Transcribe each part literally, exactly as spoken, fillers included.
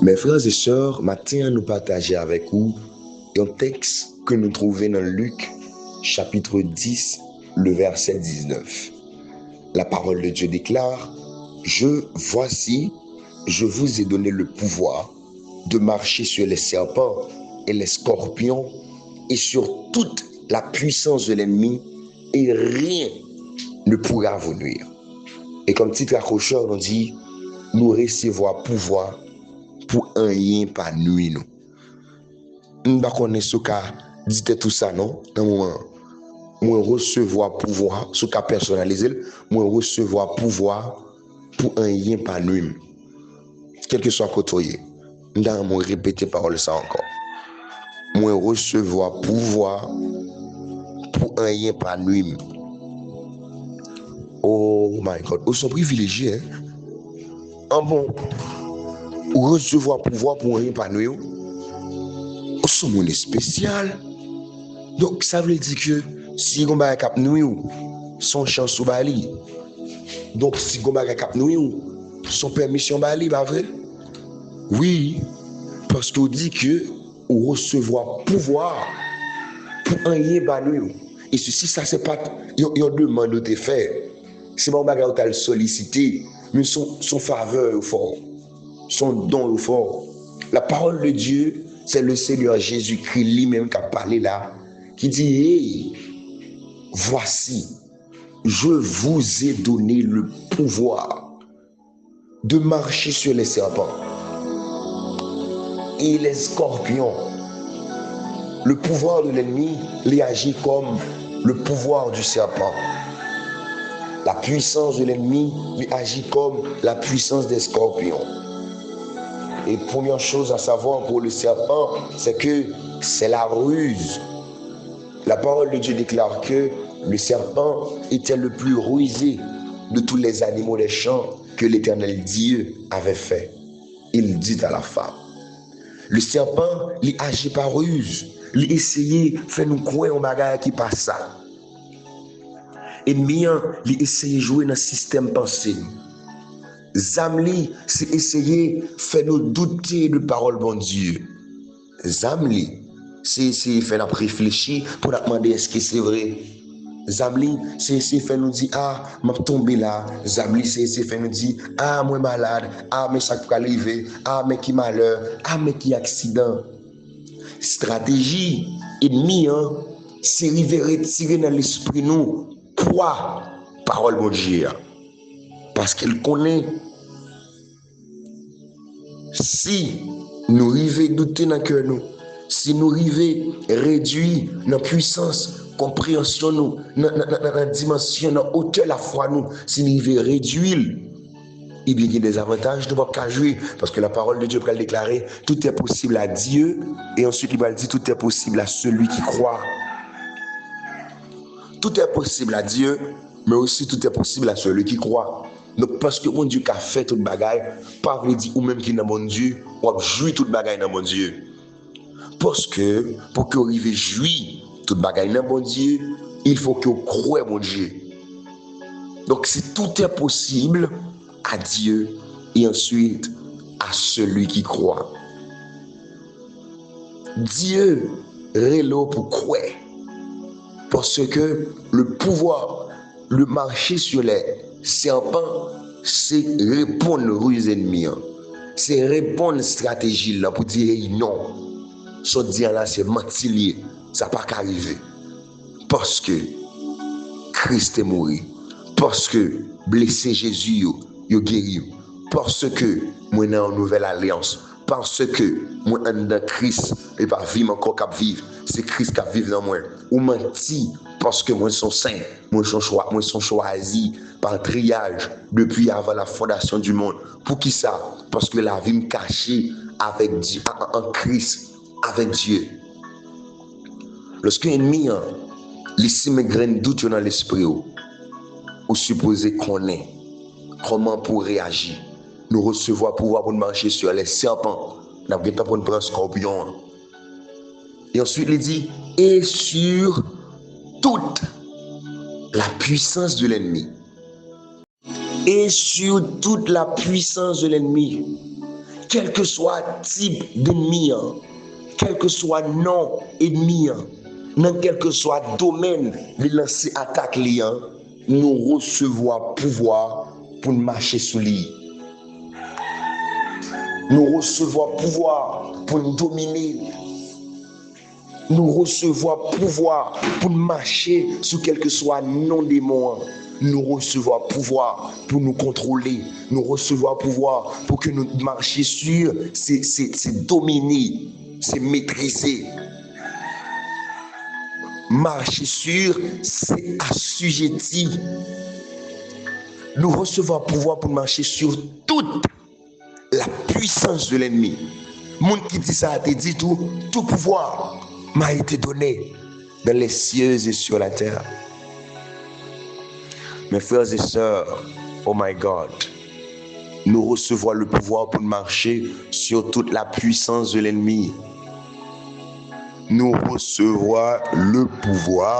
Mes frères et sœurs, maten an nou pataje avèk ou yon tèks ke nou twouve nan Lik, chapitre dix, le verset dix-neuf. La parole de Dieu déclare, Je, voici, je vous ai donné le pouvoir de marcher sur les serpents et les scorpions et sur toute la puissance de l'ennemi, et rien ne pourra vous nuire. E kòm tit akrochè, nou di, nou resevwa pouvwa pou anyen pa nwi nou. M pa konnen si w ka di tèt ou sa non, nan moman an. Mwen resevwa pouvwa, si w ka pèsonalize l, mwen resevwa pouvwa pou anyen pa nwi m. Kèlkeswa kote w ye, m ta renmen w repete pawòl sa ankò. Mwen resevwa pouvwa pou anyen pa nwi m. Oh my God, ou se yon privilejye, hein? An bon, ou resevwa pouvwa pou anyen pa nwi w? Ou se yon moun espesyal. Donk, sa vle di ke si gon bagay k ap nwi w, se yon chans ou ba li. Donk, si gon bagay k ap nwi w, se yon pèmisyon ba li, pa vre? Wi, paske w di ke ou resevwa pouvwa pou anyen pa nwi w. E sesi, sa se pa t yon, yon demann ou te fè. Se pa yon bagay ou t al solisite, men se yon, se yon favè yo fè w. Se yon don yo fè w. La parole de Dieu, c'est le Seigneur Jésus-Christ li menm k ap pale la, ki di, Hey, voici, je vous ai donné le pouvoir de marcher sur les serpents et les scorpions. Le pouvoir de l'ennemi, li aji comme le pouvoir du serpent. La puissance de l'ennemi, li aji comme la puissance des scorpions. Et première chose à savoir pour le serpent, c'est que c'est la ruse. La parole de Dieu déclare que le serpent était le plus rusé de tous les animaux des champs que l'Éternel Dieu avait fait. Il dit à la femme. Le serpent, li aji pa riz. Li eseye fè nou kwè yon bagay ki pa sa. Enmi an, li eseye jwe nan sistèm panse n. Zam li, se eseye fè nou doute de pawòl Bondye. Zam li, se eseye fè n ap reflechi pou n ap mande èske se vre. Zam li, se eseye fè nou di, a, m ap tonbe la. Zam li, se eseye fè nou di, a, mwen malad. A, men sa k pral rive. A, men ki malè. A, men ki aksidan. Estrateji enmi an, se rive retire nan lespri nou pwa pawòl Bondye a. Paske l konnen, si nou rive doute nan kè nou, si nou rive redui nan pwisans konpreyansyon nou, nan, nan, nan, nan, nan dimansyon, nan otè lafwa nou, si nou rive redui l, ebyen, gen de zavantaj nou p ap ka jwi, paske la parole de Dieu pral deklare, tout est possible à Dieu, e answit li pral di, tout est possible à celui qui croit. Tout est possible à Dieu, mais aussi tout est possible à celui qui croit. Donk, paske Bondye ka fè tout bagay, pa vle di ou menm ki nan Bondye, w ap jwi tout bagay nan Bondye. Paske, pou ke w rive jwi tout bagay nan Bondye, il faut que w kwè Bondye. Donk, si tout est possible à Dieu, et ensuite à celui qui croit. Dye rele w pou kwè. Paske le pouvoir, le marcher sur les serpents, se reponn riz enmi an. Se reponn estrateji l lan pou di, hey, non. Sa w di a la, se manti l ye. Sa pa ka rive. Paske Kris te mouri. Paske blese Jezi yo, yo geri. Paske mwen nan yon nouvèl alyans. Paske mwen anndan Kris, e pa vi m ankò k ap viv, se Kris k ap viv nan mwen. Ou manti, paske mwen se yon sen, mwen se yon chwa, mwen se yon chwazi, pa triyaj, depi avan la fondasyon di mond. Poukisa? Paske lavi m kache avèk Dye, an, an, an Kris, avèk Dye. Lòske enmi an, li simen grenn dout yo nan lespri w, ou sipoze konnen kòman pou w reyaji. Nou resevwa pouvwa pou n mache sur les serpents. N ap gentan pou n pran skòpyon an. E answit, li di, et sur toute la puissance de l'ennemi. Et sur toute la puissance de l'ennemi. Kèlkeswa tip dènmi an, kèlkeswa non ènmi an, nan kèlkeswa domèn li lanse atak li an, nou resevwa pouvwa pou n mache sou li. Nou resevwa pouvwa pou n domine. Nou resevwa pouvwa pou n mache sou kèlkeswa non demon an. Nou resevwa pouvwa pou nou kontwole. Nou resevwa pouvwa pou ke nou mache sou, se, se, se domine, se metrize. Mache sou, se asijeti. Nou resevwa pouvwa pou n mache sou tout la puissance de l'ennemi. Moun ki di sa a te di tou, tout pouvoir m'a été donné dans les cieux et sur la terre. Mes frères et sœurs, oh my God, nou resevwa le pouvwa pou n mache sou tout la puissance de l'ennemi. Nou resevwa le pouvwa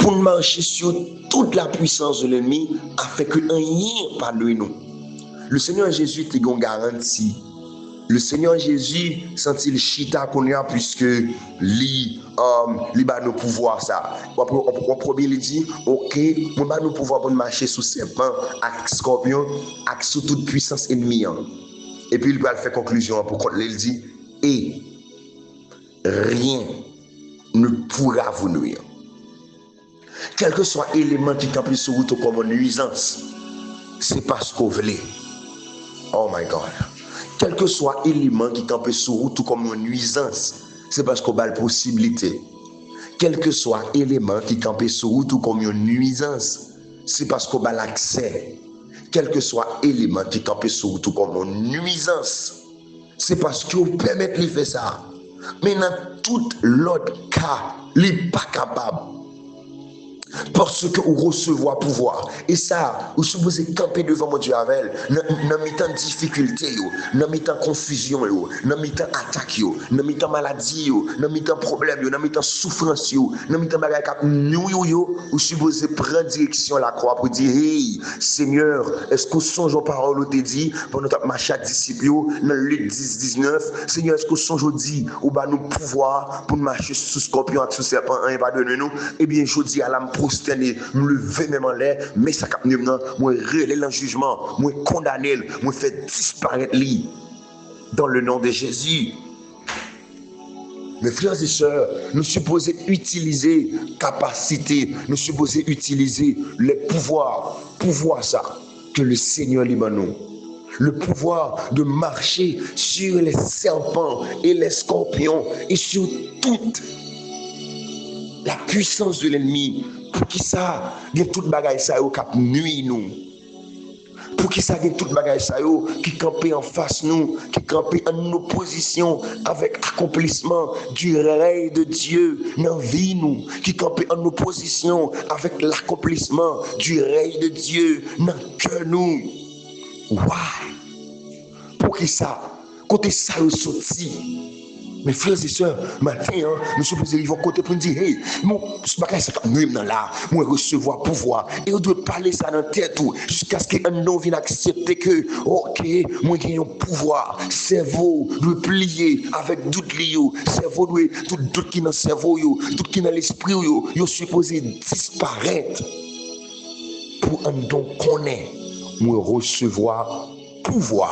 pou n mache sou tout la puissance de l'ennemi, afin ke anyen pa nwi nou. Le Seigneur Jésus te gen yon garanti. Le Seigneur Jésus santi l chita kounye a, puiske li, um, li ba nou pouvwa sa. W ap, w ap, w ap wè byen li di, oke, mwen ba nou pouvwa pou n mache sou sèpan ak skòpyon, ak sou tout pwisans ènmi an. Epi li pral fè konklizyon an pou kont li, li di, et rien ne pourra vous nuire. Kèlkeswa eleman ki kanpe sou wout ou kòm yon nwizans, se paske w vle. Oh my God. Kèlkeswa eleman ki kanpe sou wout ou kòm yon nwizans, se paske w ba l posiblite. Kèlkeswa eleman ki kanpe sou wout ou kòm yon nwizans, se paske w ba l aksè. Kèlkeswa eleman ki kanpe sou wout ou kòm yon nwizans, se paske w pèmèt li fè sa. Men nan tout lòt ka, li pa kapab. Paske ou resevwa pouvwa. E sa, ou sipoze kanpe devan Bondye avè l nan, nan mitan difikilte yo, nan mitan konfizyon yo, nan mitan atak yo, nan mitan maladi yo, nan mitan pwoblèm yo, nan mitan soufrans yo, nan mitan bagay k ap nwi w yo, ou sipoze pran direksyon lakwa pou di, hey, Senyè, èske w sonje yon pawòl ou te di pandan w t ap mache ak disip yo nan Lik dis, diznèf? Senyè, èske w sonje w di ou ba nou pouvwa pou n mache sou skòpyon ak sou sèpan, anyen pa dwe nwi nou? Ebyen, jodi a la, m pwostène, m leve men m anlè, men sa k ap nwi m nan, mwen rele l nan jijman, mwen kondane l, mwen fè disparèt li. Dans le nom de Jésus. Mes frères et sœurs, nou sipoze itilize kapasite, nou sipoze itilize le pouvwa, pouvwa sa ke le Senyè li ban nou. Le pouvoir de marcher sur les serpents et les scorpions et sur toute la puissance de l'ennemi. Poukisa gen tout bagay sa yo k ap nwi nou? Poukisa gen tout bagay sa yo ki kanpe anfas nou, ki kanpe an opozisyon avèk akonplisman du règne de Dieu nan vi nou, ki kanpe an opozisyon avèk l'accomplissement du règne de Dieu nan kè nou? Why? Poukisa? Kote sa yo soti? Men frè e sè, maten an, nou sipoze rive yon kote pou n di, hey, bon, bagay sa k ap nwi m nan la, mwen resevwa pouvwa. E ou dwe pale sa nan tèt ou, jiskaske anndan w vin aksepte ke, oke, mwen gen yon pouvwa. Sèvo w dwe pliye avèk dout li yo. Sèvo w dwe, tout dout ki nan sèvo w yo, dout ki nan lespri w yo, yo sipoze disparèt. Pou anndan w konnen, mwen resevwa pouvwa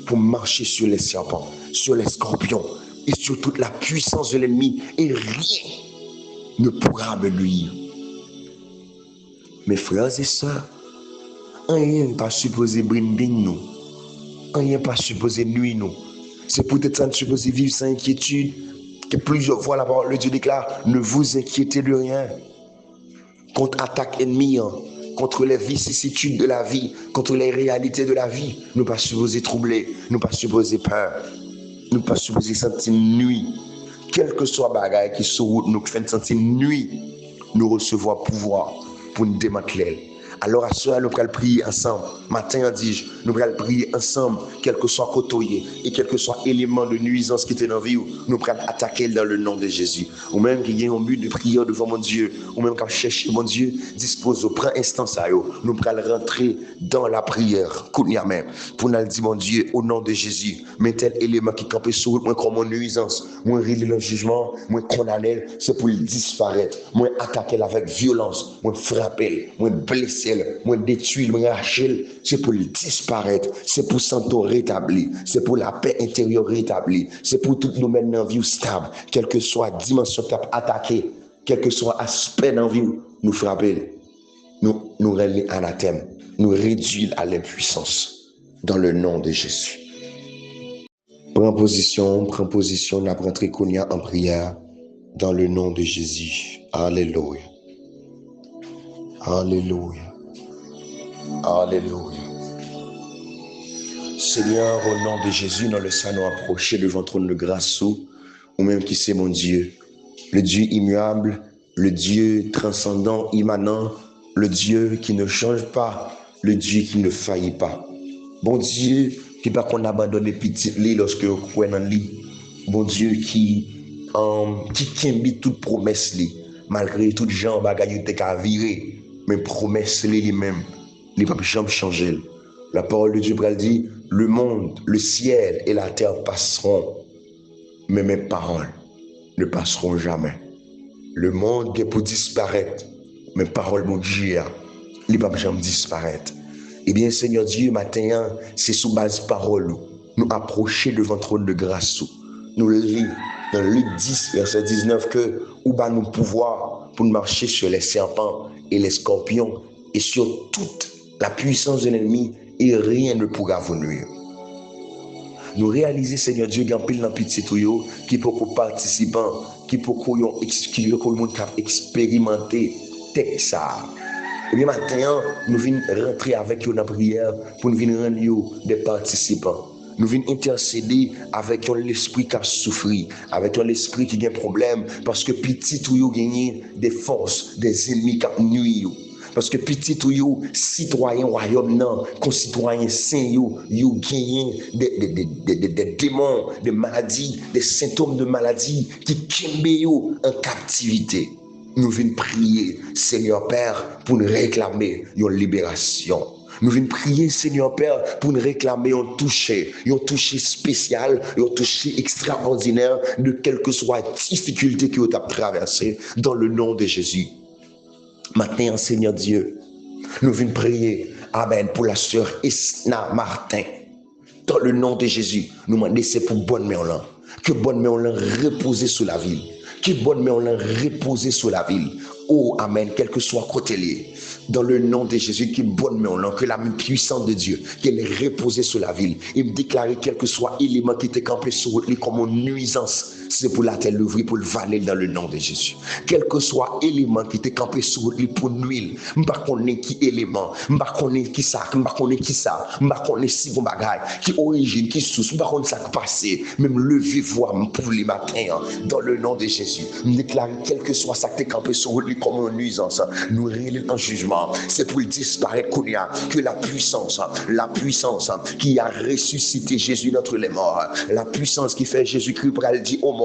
pou mache sur les serpents, sur les scorpions et sur toute la puissance de l'ennemi, et rien ne pourra me nuire. Mes frères et sœurs, anyen pa sipoze brending nou. Anyen pa sipoze nwi nou. Se poutèt sa n sipoze viv san enkyetid. Ke plizyè fwa la parole de Dieu déclare, ne vous inquiétez de rien. Kont atak ènmi an, contre les vicissitudes de la vie, contre les réalités de la vie, nou pa sipoze twouble, nou pa sipoze pè, nou pa sipoze santi n nwi. Kèlkeswa bagay ki sou wout nou k fè n santi n nwi, nou resevwa pouvwa pou n demantle l. Alò, aswè a, nou pral priye ansanm. Maten an, di, nou pral priye ansanm, kèlkeswa kote w ye, e kèlkeswa eleman de nwizans ki te nan vi w, nou pral atake l dans le nom de Jésus. Ou menm ki gen yon bi de priyè devan Bondye, ou menm k ap chèche Bondye, dispoze w, pran enstan sa yo. Nou pral rantre dans la prière kounye a menm, pou n al di Bondye, au nom de Jésus, men tèl eleman ki kanpe sou wout mwen kòm yon nwizans, mwen rele l an jijman, mwen kondane l, se pou l disparèt. Mwen atake l avèk vyolans, mwen frape l, mwen blese l, mwen detwi l, mwen rache l, se pou l disparèt, se pou sante w retabli, se pou lapè enteryè w retabli, se pou tout domèn nan vi w stab, kèlkeswa dimansyon k ap atake, kèlkeswa aspè nan vi w, nou frape l, nou, nou rele l anatèm, nou redwi l a lenpwisans, dans le nom de Jésus. Pran pozisyon, pran pozisyon, n ap rantre kounye a an priyè, dans le nom de Jésus. Alelouya. Alelouya. Alelouya. Seigneur, au nom de Jésus, nan lè sa nou apwoche devan twòn de gras ou, ou menm ki se Bondye, le Dieu immuable, le Dieu transcendant, immanent, le Dieu qui ne change pas, le Dieu qui ne faillit pas. Bondye ki pa konn abandone pitit li lòske yo kwè nan li. Bondye ki, um, ki kenbe tout pwomès li, malgre tout jan bagay yo te ka vire, men pwomès li, li menm, li p ap janm chanje l. La parole de Dieu pral di, le monde, le ciel et la terre passeront, mais mes paroles ne passeront jamais. Le monde gen pou disparèt, men pawòl Bondye a, li p ap janm disparèt. Ebyen, Senyè Dye, maten an, se sou baz pawòl ou nou apwoche devan twòn de gras ou. Nou li nan Lik dis, vèsè diznèf, ke ou ba nou pouvwa pou n mache sur les serpents et les scorpions et sur toute la puissance de l'ennemi, et rien ne pourra vous nuire. Nou reyalize, Senyè Dye, gen anpil nan pitit ou yo ki poko patisipan, ki poko yon eks-, ki poko yon moun k ap eksperimante tèks sa a. Ebyen, maten an, nou vin rantre avèk yo nan priyè pou n vin rann yo de patisipan. Nou vin entèsede avèk yon lespri k ap soufri, avèk yon lespri ki gen pwoblèm, paske pitit ou yo genyen de fòs, de zènmi k ap nwi yo. Paske pitit ou yo, sitwayen wayòm nan, konsitwayen sen yo, yo genyen de, de, de demon, de maladi, de sentòm de maladi ki kenbe yo an kaptivite. Nou vin priye, Senyè Pè, pou n reklame yon liberasyon. Nou vin priye, Senyè Pè, pou n reklame yon touche, yon touche espesyal, yon touche ekstraòdinè de kèlkeswa difikilte ke yo t ap travèse, dans le nom de Jésus. Maten an, Senyè Dye, nou vin priye, amèn, pou la sè Esna Martin. Dans le nom de Jésus, nou mande se pou bòn men w lan. Ke bòn men w lan repoze sou lavi l. Ke bòn men w lan repoze sou lavi l. O, amèn, kèlkeswa kote l ye. Dans le nom de Jésus, ke bòn men w lan, ke la men pwisans de Dye, ke l repoze sou lavi l. E m deklare kèlkeswa eleman ki te kanpe sou wout li kòm yon nwizans, se pou latè louvri pou l vale l dans le nom de Jésus. Kèlkeswa eleman ki te kanpe sou wout li pou nwi l, m pa konnen ki eleman, m pa konnen ki sa, m pa konnen ki sa, m pa konnen si gon bagay, ki orijin, ki sous, m pa konn sa k pase, men m leve vwa m pou li maten an, dans le nom de Jésus. M deklare kèlkeswa sa k te kanpe sou wout li kòm yon nwizans, nou rele l an jijman, se pou l disparèt kounye a, ke la puissance, la puissance qui a ressuscité Jésus d'entre les morts, la puissance qui fait Jésus-Christ pral di aux morts,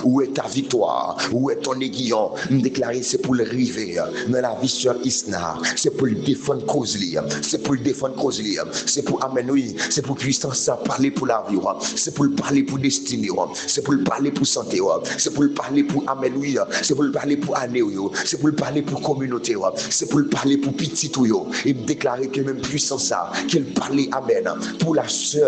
où est ta victoire, où est ton aiguillon? M deklare se pou l rive nan lavi sè Isna, se pou l defann koz li, se pou l defann koz li, se pou, amèn, wi, se pou pwisans sa pale pou lavi w, se pou l pale pou destine w, se pou l pale pou sante w, se pou l pale pou, amèn, wi, se pou l pale pou ane w yo, se pou l pale pou kominote w, se pou l pale pou pitit ou yo. E m deklare ke menm pwisans sa, ke l pale, amèn, pou la sè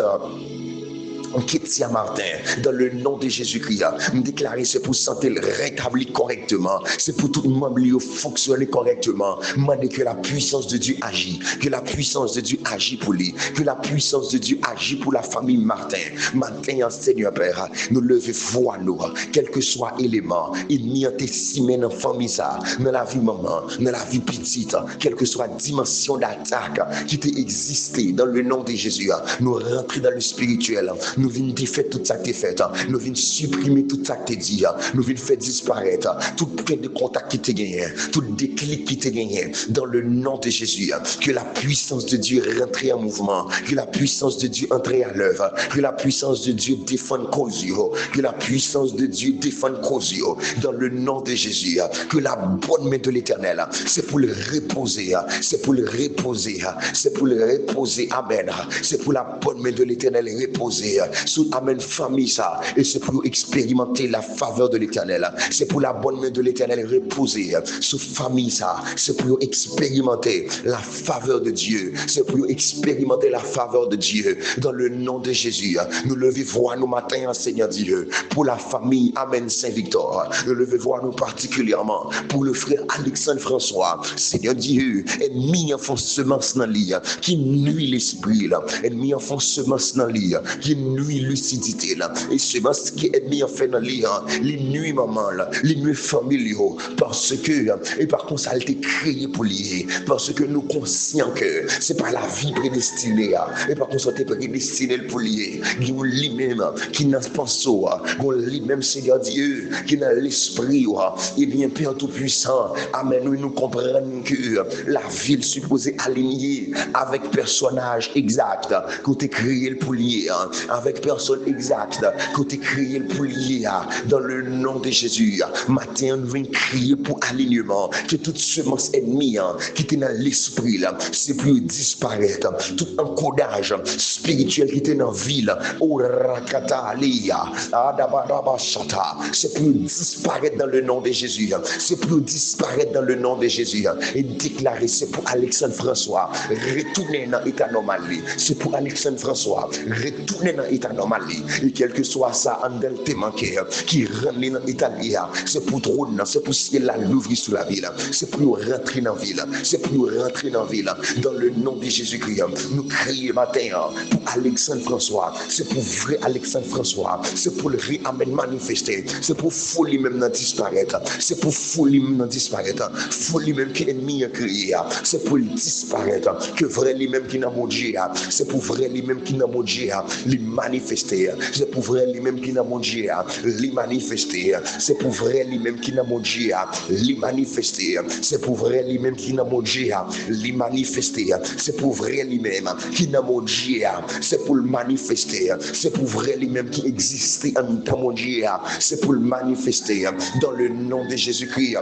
Ketia Martin, dans le nom de Jésus-Christ, m deklare se pou sante l retabli kòrèkteman, se pou tout manm li yo fonksyone kòrèkteman. M mande que la puissance de Dieu agit, que la puissance de Dieu agit pou li, que la puissance de Dieu agit pou la famille Martin. Maten an, Senyè Pè, nou leve vwa nou, kèlkeswa eleman ènmi an te simen nan fanmi sa, nan lavi manman, nan lavi pitit, kèlkeswa dimansyon d'atak ki te egziste, dans le nom de Jésus, nou rantre dans le spirituel, Nou vin defèt tout sa k te fèt. Nou vin siprime tout sa k te di. Nou vin fè disparèt tout pwen de kontak ki te genyen, tout deklik ki te genyen. Dans le nom de Jésus, que la puissance de Dieu rentre en mouvement, que la puissance de Dieu entre à l'œuvre, que la puissance de Dieu défende koz yo, que la puissance de Dieu défende koz yo. Dans le nom de Jésus, que la bonne main de l'Éternel, se pou l repoze, se pou l repoze, se pou l repoze. Amèn. Se pou la bonne main de l'Éternel repoze sou, amèn, fanmi sa, e se pou yo eksperimante la favè de l'Éternel. Se pou la bonne main de l'Éternel repoze sou fanmi sa, se pou yo eksperimante la favè de Dye, se pou yo eksperimante la favè de Dye. Dans le nom de Jésus, nou leve vwa nou maten an, Senyè Dye, pou la fanmi, amèn, Sen Viktò. Nou leve vwa nou patikilyèman pou le frè Alexandre François. Senyè Dye, ènmi an fè semans nan li ki nwi lespri l. Ènmi an fè semans nan li ki nwi lisidite l. E semans ke ènmi an fè nan li an, li nwi manman l, li nwi fanmi l yo. Paske e pa konsa l te kreye pou l ye. Paske nou konsyan ke se pa lavi predestine a, e pa konsa te predestine l pou l ye. Gen yon li menm ki nan panse w, gen yon li menm, Senyè Dye, ki nan lespri w. Ebyen, Pè Toupisan, amèn, wi, nou konprann ke lavi l sipoze alinye avèk pèsonaj egzak ke w te kreye l pou l ye, avèk pèsòn egzak ke w te kreye l pou l ye a. Dans le nom de Jésus, maten an, nou vin kriye pou alinyeman, ke tout semans ènmi an ki te nan lespri l, se pou yo disparèt. Tout ankodaj espirityèl ki te nan vi l, orakataleya, adabadabashata, se pou yo disparèt dans le nom de Jésus. Se pou yo disparèt dans le nom de Jésus. E deklare se pou Alexandre François retounen nan eta nòmal li. Se pou Alexandre François retounen nan eta nòmal li. E kèlkeswa sa anndan l te manke ki rann li nan eta li a, se pou twòn nan, se pou syèl la louvri sou lavi l. Se pou yo rantre nan vi l. Se pou yo rantre nan vi l. Dans le nom de Jésus-Christ, nou kriye maten an pou Alexandre François. Se pou vrè Alexandre François. Se pou l re-, amèn, manifeste. Se pou foli menm nan disparèt. Se pou foli menm nan disparèt. Foli menm ke ènmi an kreye a, se pou l disparèt. Ke vrè li menm ki nan Bondye a, se pou vrè li menm ki nan Bondye a, li manifeste. Se pou vrè li menm ki nan Bondye a, li manifeste. Se pou vrè li menm ki nan Bondye a, li manifeste. Se pou vrè li menm ki nan Bondye a, li manifeste. Se pou vrè li menm ki nan Bondye a, se pou l manifeste. Se pou vrè li menm ki egziste anndan Bondye a, se pou l manifeste. Dans le nom de Jésus-Christ.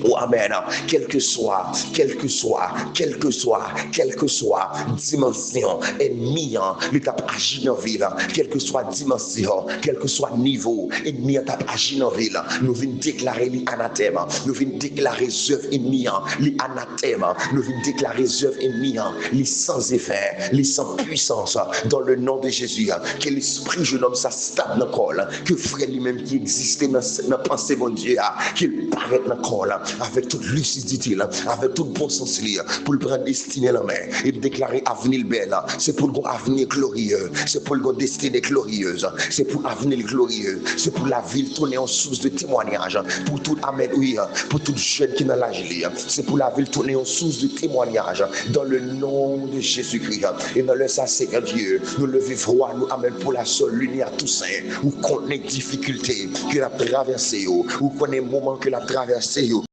O amèn. Kèlkeswa, kèlkeswa, kèlkeswa, kèlkeswa dimansyon ènmi an, li t ap aji nan vi l, kèlkeswa dimansyon, kèlkeswa nivo ènmi an t ap aji nan vi l, nou vin deklare li anatèm. Nou vin deklare zèv ènmi an, li anatèm. Nou vin deklare zèv ènmi an, li san efè, li san pwisans. Dans le nom de Jésus, ke lespri jenòm sa stab nan kò l, ke vrè li menm ki egziste nan, nan panse Bondye a, ke l parèt nan kò l avèk tout lisidite l, avèk tout bon sans li, pou l pran destine l an men. E m deklare avni l bèl. Se pou l gon avni glorye. Se pou l gon destine glorye. Se pou avni l glorye. Se pou lavi l tounen yon sous de temwanyaj pou tout, amèn, wi, pou tout jèn ki nan laj li. Se pou lavi l tounen yon sous de temwanyaj dans le nom de Jésus-Christ. E nan lè sa, Senyè Dye, nou leve vwa nou, amèn, pou la sè Lunia Toussaint. Ou konnen difikilte ke l ap travèse yo. Ou konnen moman ke l ap travèse yo.